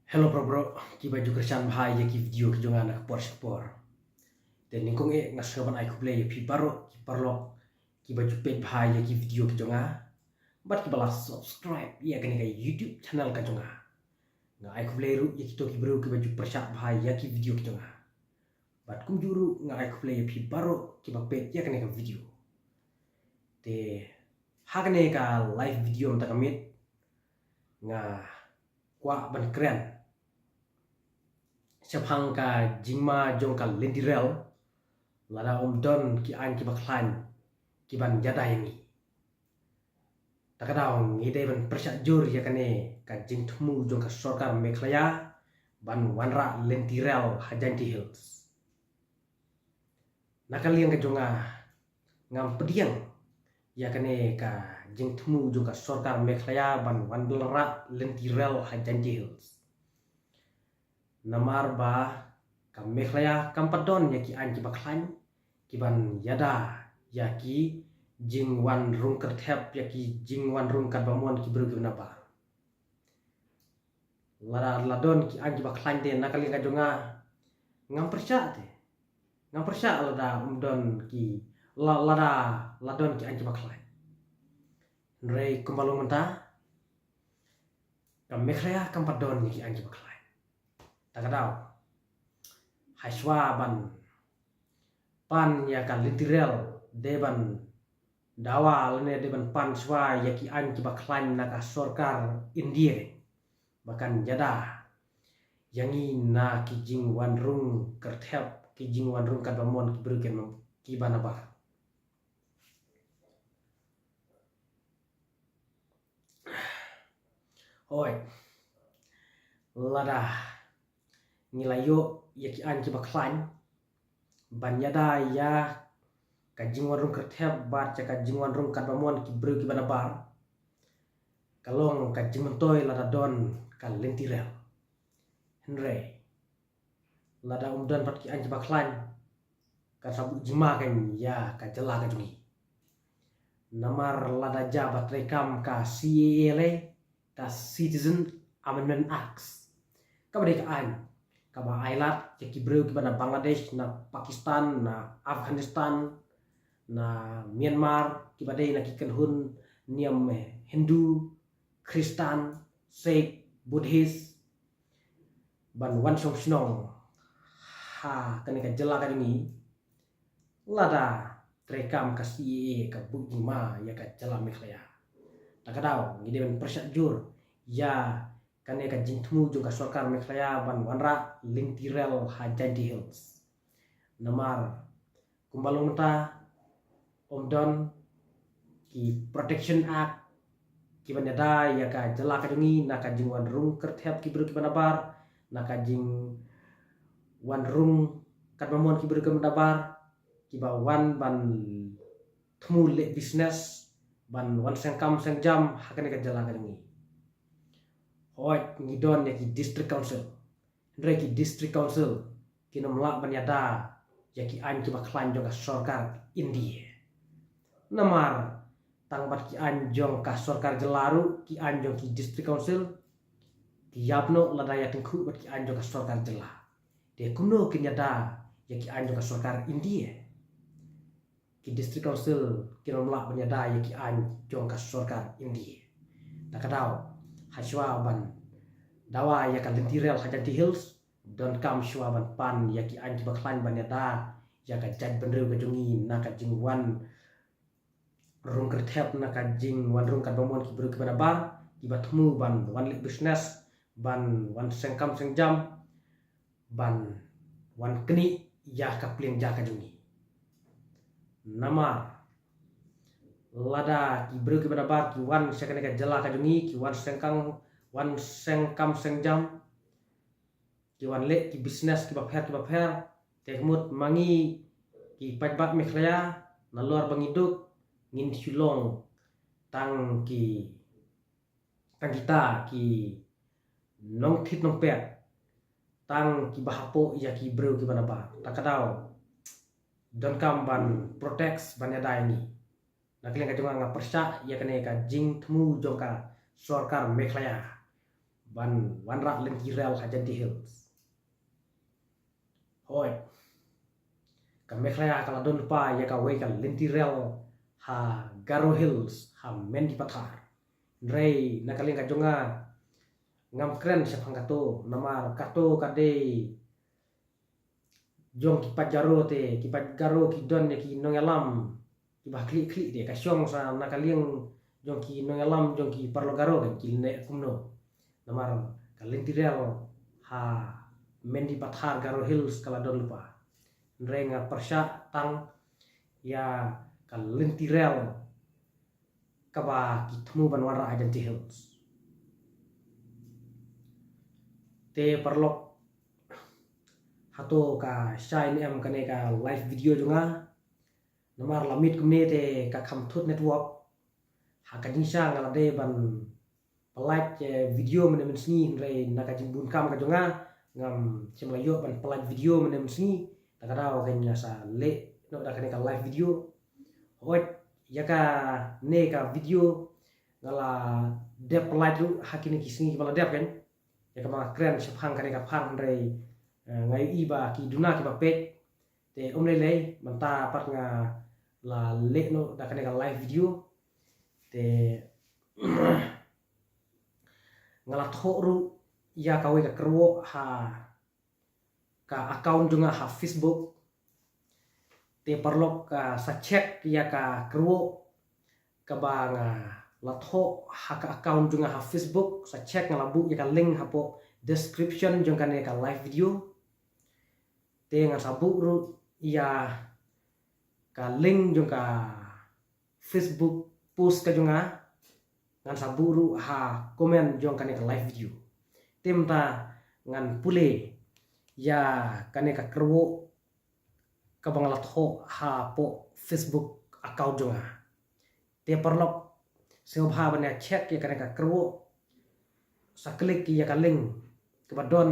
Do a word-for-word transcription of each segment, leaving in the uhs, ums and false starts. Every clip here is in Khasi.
Hello bro bro, kiba ju kyrshan bha ïa ki video ki jong nga na ka por sha ka por. Te nyngkong eh nga sngewbha ban ai khublei ïa phi baroh ki paralok kiba ju peit bha ïa ki video ki jong nga bad kiba la subscribe ïa kane ka YouTube channel ka jong nga. Nga ai khublei ruh ïa kito ki briew kiba ju pyrshah bha ïa ki video ki jong nga. Bad kumjuh ruh nga ai khublei ïa phi baroh kiba peit ïa kane ka video. Te ha kane ka live video mynta ka miet nga kwah ban kren shaphang ka jingma jong ka lynti rel lada ym don ki aiñ kiba khlaiñ kiban ïada ïa ngi. Ta ka daw ngi dei ban pyrshah jur ïa kane ka jingthmu jong ka sorkar Meghalaya ban wanrah lynti rel ha Jaintia Hills. Na ka liang ka jong nga ngam pdiang ïa kane ka jingthmu jong ka sorkar Meghalaya ban wanrah lynti rel ha Jaintia Hills. Namar ba ka Meghalaya kam pat don ïa ki aiñ kiba khlaiñ kiban ïada ïa ki jingwan rung kyrthep, ïa ki jingwan rung katba mon ki briew kiba nabar. Lada la don ki aiñ kiba khlaiñ te na ka liang ka jong nga ngam pyrshah te. Ngam pyrshah lada ym don ki la, lada la don ki aiñ kiba khlaiñ. Hynrei kumba long mynta ka Meghalaya kam pat don ki aiñ kiba khlaiñ. Ta ka daw ha shuwa ban pan ïa ka lynti rel dei ban dawa lane dei ban pan shuwa ïa ki aiñ kiba khlaiñ na ka sorkar India ba kan ïada ïa ngi na ki jingwan rung kyrthep, ki jingwan rung katba mon ki briew kiba nabar. Hooid, lada ngi la ïoh ïa ki aiñ kiba khlaiñ ban ïada ïa ka jingwan rung kyrthep bad ïa ka jingwan rung katba mon ki briew kiba nabar, ka long ka jingmyntoi lada don ka lynti rel. Hynrei lada ym don pat ki aiñ kiba khlaiñ, kan sa buh jingma kein ïa ka jylla ka jong ngi. Namar lada jia ba treikam ka C A A lei, ka Citizen Amendment Act, kaba dei ka aiñ kaba ai lad ïa ki briew kiba na Bangladesh, na Pakistan, na Afghanistan, na Myanmar, kiba dei na ki kynhun niam Hindu, Khristan, Sikh, Buddhist ban wan shong shnong ha kane ka jylla ka jong ngi. Lada treikam ka C A A ka buh jingma ïa ka jylla Meghalaya, ta ka daw ngi dei ban pyrshah jur ïa kane ka jingthmu jong ka sorkar Meghalaya ban wanrah lynti rel ha Jaintia Hills. Namar kumba long mynta ym don ki Protection Act kiban ïada ïa ka jylla ka jong ngi na ka jingwan rung kyrthep ki briew kiba nabar, na ka jingwan rung katba mon ki briew kiba nabar, kiba wan ban thmu leh business, ban wan seng kam seng jam ha kane ka jylla ka jong ngi. Hooid, ngi don ïa ki District Council, hynrei ki District Council kin ym lah ban ïada ïa ki aiñ kiba khlaiñ jong ka sorkar India. Namar tang bad ki aiñ jong ka sorkar jylla ruh, ki aiñ jong ki District Council ki ïap noh lada ïatyngkhuh bad ki aiñ jong ka sorkar jylla. Te kumno kin ïada ïa ki aiñ jong ka sorkar India? Ki District Council kin ym lah ban ïada ïa ki aiñ jong ka sorkar India. Ta ka daw ha shuwa ban dawa ïa ka lynti rel ha Jaintia Hills, donkam shuwa ban pan ïa ki aiñ kiba khlaiñ ban ïada ïa ka jaitbynriew ka jong ngi na ka jingwan rung kyrthep, na ka jingwan rung katba mon ki briew kiba nabar, kiba thmu ban wan leh business, ban wan seng kam seng jam, ban wan knieh ïa ka pliang ja ka jong ngi. Namar lada ki briew kiba nabar ki wan sha kane ka jylla ka jong ngi, ki wan seng kam, wan seng kam seng jam, ki wan leh ki business kiba pher kiba pher, te ka mut ma ngi ki paidbah Meghalaya, nalor ba ngi duk, ngin shu long tang ki, tang kita ki nongthied nongpet, tang kiba hapoh ïa ki briew kiba nabar. Ta ka daw donkam ban protect, ban ïada ïa ngi. Na ka liang ka jong nga, nga pyrshah ïa kane ka jingthmu jong ka sorkar Meghalaya ban wanrah lynti rel ha Jaintia Hills. Hooid, ka Meghalaya ka la don lypa ïa kawei ka lynti rel ha Garo Hills, ha Mendipathar. Hynrei na ka liang ka jong nga, ngam kren shaphang kato, namar kato ka dei jong ki paid Garo te, ki paid Garo ki don ïa ki nongïalam kiba khlieh khlieh te, ka shong sa na ka liang jong ki nongïalam jong ki paralok Garo kan ki leh kumno. Namar ka lynti rel ha Mendipathar, Garo Hills ka la don lypa. Hynrei nga pyrshah tang ïa ka lynti rel kaba ki thmu ban wanrah ha Jaintia Hills. Te paralok, hato ka shai ne em kane ka live video jong nga? Namar la miet kumne te ka kham thut network. Ha ka jingshisha nga la dei ban pynlait, eh, video mynne mynsngi, hynrei na ka jingbun kam ka jong nga ngam shym la ïoh ban pynlait video mynne mynsngi. Ta ka daw ka nga sa leh noh da kane ka live video. Hooid, ïa kane ka video nga la dep pynlait ruh ha kine ki sngi kiba la dep kan. Ïa kaba nga kren shaphang kane ka phang, hynrei, eh, nga ïohi ba ki duna kiba peit. Te ym lei lei, mynta pat nga la leh noh da kane ka live video. Te nga la thoh ruh ïa kawei ka kyrwoh ha ka account jong nga ha Facebook. Te paralok, ah, sa check ïa ka kyrwoh kaba nga la thoh ha ka account jong nga ha Facebook. Sa check, nga la buh ïa ka link hapoh description jong kane ka live video. Te ngan sa buh ruh ïa ka link jong ka Facebook post ka jong nga, ngan sa buh ruh ha comment jong kane ka live video. Te mynta ngan pule ïa kane ka kyrwoh kaba nga la thoh hapoh Facebook account jong nga. Te paralok, sngewbha ban ïa check ïa kane ka kyrwoh, sa click ïa ka link kaba don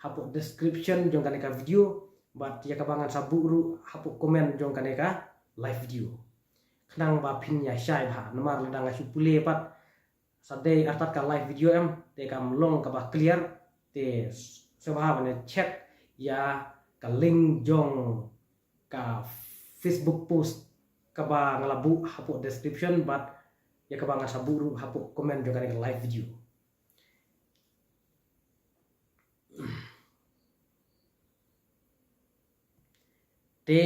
hapoh description jong kane ka video, bad ïa kaba ngan sa buh ruh hapoh comment jong kane ka live video. Khnang ba phin ïa shai bha, namar lada nga shu pule pat sa dei artat ka live video em, te kam long kaba clear. Te sngewbha ban ïa check ïa ka link jong ka Facebook post kaba nga la buh hapoh description, bad ïa kaba nga sa buh ruh hapoh comment jong kane ka live video. Te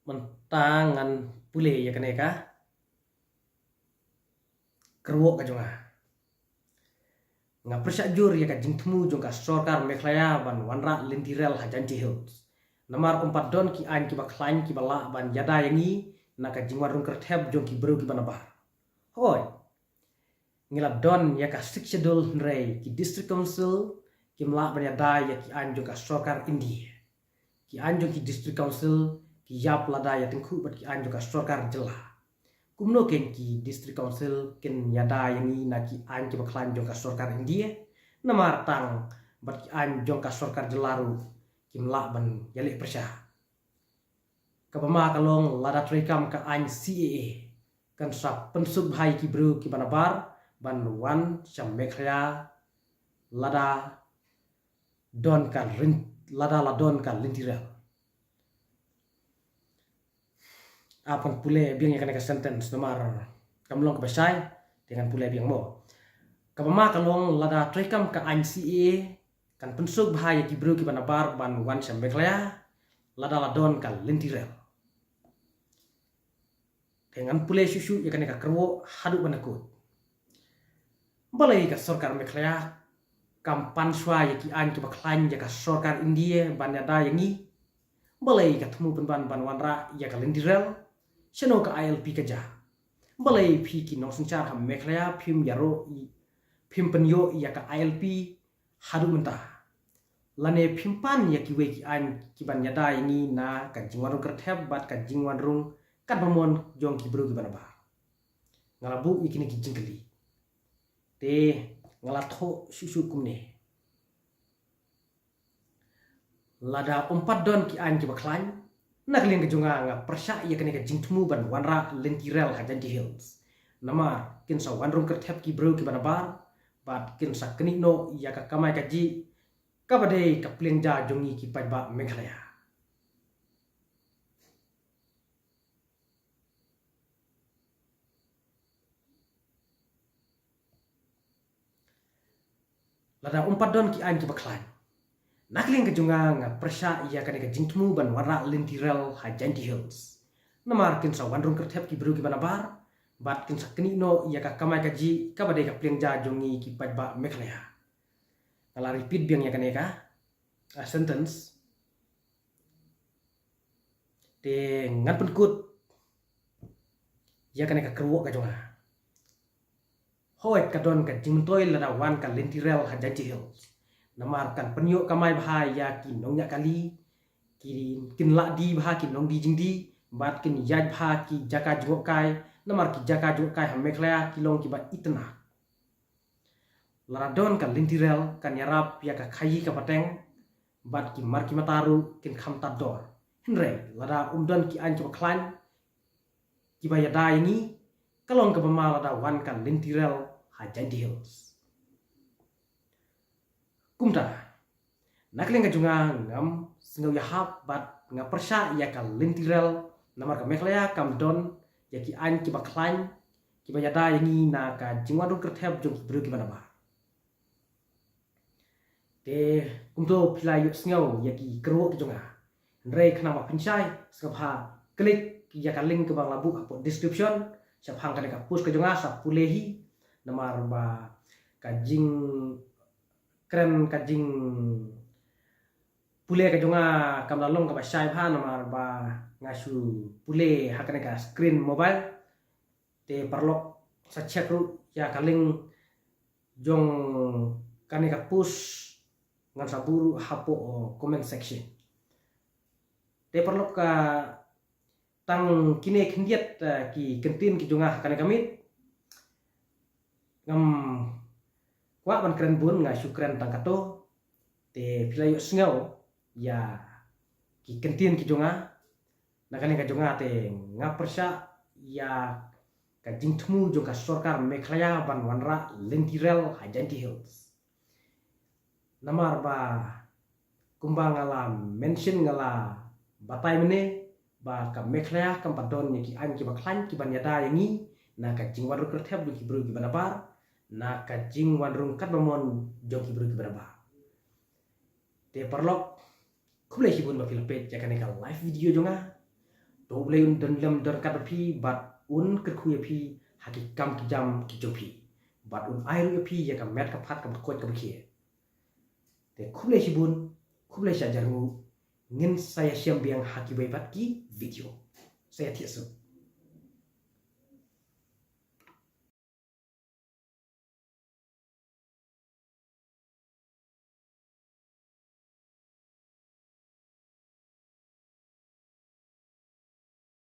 mynta ngan pule ïa kane ka kyrwoh ka jong nga. Nga pyrshah jur ïa ka jingthmu jong ka sorkar Meghalaya ban wanrah lynti rel ha Jaintia Hills. Namar ym pat don ki aiñ kiba khlaiñ kiba lah ban ïada ïa ngi na ka jingwan rung kyrthep jong ki briew kiba nabar. Hooid, ngi la don ïa ka Sixth Schedule, hynrei ki District Council kim lah ban ïada ïa ki aiñ jong ka sorkar India. Ki aiñ jong ki District Council ki ïap lada ïa tyngkhuh bad ki aiñ jong ka sorkar jylla. Kumno kein ki District Council kin ïada ïa ngi na ki aiñ kiba khlaiñ jong ka sorkar India? Namar tang bad ki aiñ jong ka sorkar jylla ruh kim lah ban ïaleh pyrshah. Kaba ma ka long, lada treikam ka aiñ C A A, kan sa pynsuk bha ïa ki briew kiba nabar ban wan sha Meghalaya lada don ka lyn-, lada la don ka lynti rel. Ap ngan pule biang ïa kane ka sentence namar kam long kaba shai, te ngan pule biang mo. Kaba ma ka long, lada treikam ka aiñ C A A, kan pynsuk bha ïa ki briew kiba nabar ban wan sha Meghalaya lada la don ka lynti rel. Te ngan pule shuh shuh ïa kane ka kyrwoh haduh ban da kut. Balei ka sorkar Meghalaya kam pan shuwa ïa ki aiñ kiba khlaiñ jong ka sorkar India ban ïada ïa ngi? Balei ka thmu pynban ban wanrah ïa ka lynti rel? Shano ka I L P ka jia? Balei phi ki nongsynshar ha Meghalaya phim ïaroh ï-, phim pynïoh ïa ka I L P haduh mynta? Lane phim pan ïa kiwei ki aiñ kiban ïada ïa ngi na ka jingwan rung kyrthep bad ka jingwan rung katba mon jong ki briew kiba nabar? Nga la buh ïa kine ki jingkylli. Te nga la thoh shuh shuh kumne. Lada ym pat don ki aiñ kiba khlaiñ, na ka liang ka jong nga, nga pyrshah ïa kane ka jingthmu ban wanrah lynti rel ha Jaintia Hills. Namar kin sa wan rung kyrthep ki briew kiba nabar, bad kin sa knieh noh ïa ka kamai kajih kaba dei ka pliang ja jong ngi ki paidbah Meghalaya. Lada ym pat don ki aiñ kiba khlaiñ, na ka liang ka jong nga nga pyrshah ïa kane ka jingthmu ban wanrah lynti rel ha Jaintia Hills. Namar kin sa wan rung kyrthep ki briew kiba nabar bad kin sa knieh noh ïa ka kamai kajih kaba dei ka pliang ja jong ngi ki paidbah Meghalaya. Nga la repeat biang ïa kane ka, ah, sentence. Te ngan pynkut ïa kane ka kyrwoh ka jong nga. Hooid, ka don ka jingmyntoi lada wan ka lynti rel ha Jaintia Hills. Namar kan pynïoh kamai bha ïa ki nongñiah kali, ki, kin lah die bha ki nongdie jingdie, bad kin ïaid bha ki jaka jngohkai, namar ki jaka jngohkai ha Meghalaya ki long kiba itynnad. Lada don ka lynti rel kan ïarap ïa ka khaïi ka pateng, bad ki mar ki mata ruh kin kham tad dor. Hynrei lada ym don ki aiñ kiba khlaiñ kiba ïada ïa ngi, ka long kaba ma lada wan ka lynti rel ha Jaintia Hills. Kumta, na ka liang ka jong nga ngam sngew ïahap bad nga pyrshah ïa ka lynti rel, namar ka Meghalaya kam don ïa ki aiñ kiba khlaiñ kiba ïada ïa ngi na ka jingwan rung kyrthep jong ki briew kiba nabar. Te kumto phi la ïohsngew ïa ki kyrwoh ki jong nga. Hynrei khnang ba phin shai, sngewbha klik ïa ka link kaba nga la buh hapoh description shaphang kane ka post ka jong nga, sa pule hi. Namar ba ka jingkren, ka jingpule ka jong nga kam la long kaba shai bha, namar ba nga shu pule ha kane ka screen mobile. Te paralok, sa check ruh ïa ka link jong kane ka post ngan sa buh ruh hapoh, uh, comment section. Te paralok, ka tang kine khyndiat, uh, ki kyntien ki jong nga ha kane ka miet. Ngam kwah ban kren bun, nga shu kren tang katto. Te phi la ïohsngew ïa ki kyntien ki jong nga. Na ka liang ka jong nga te nga pyrshah ïa ka jingthmu jong ka sorkar Meghalaya ban wanrah lynti rel ha Jaintia Hills. Namar ba kumba nga la mention, nga la batai mynne ba ka Meghalaya kam pat don ïa ki aiñ kiba khlaiñ kiban ïada ïa ngi na ka jingwan rung kyrthep jong ki briew kiba nabar, na ka jingwan rung katba mon jong ki briew kiba nabar. Te paralok, khublei shibun ba phi la peit ïa kane ka live video jong nga. To U Blei un don lem don ryngkat bad phi bad un kyrkhu ïa phi ha ki kam ki jam ki jong phi, bad un ai ruh ïa phi ïa ka met ka phad kaba koit kaba khie. Te khublei shibun, khublei shihajar nguh. Ngin sa ïashem biang ha kiwei pat ki video. Sa ïathiah suk.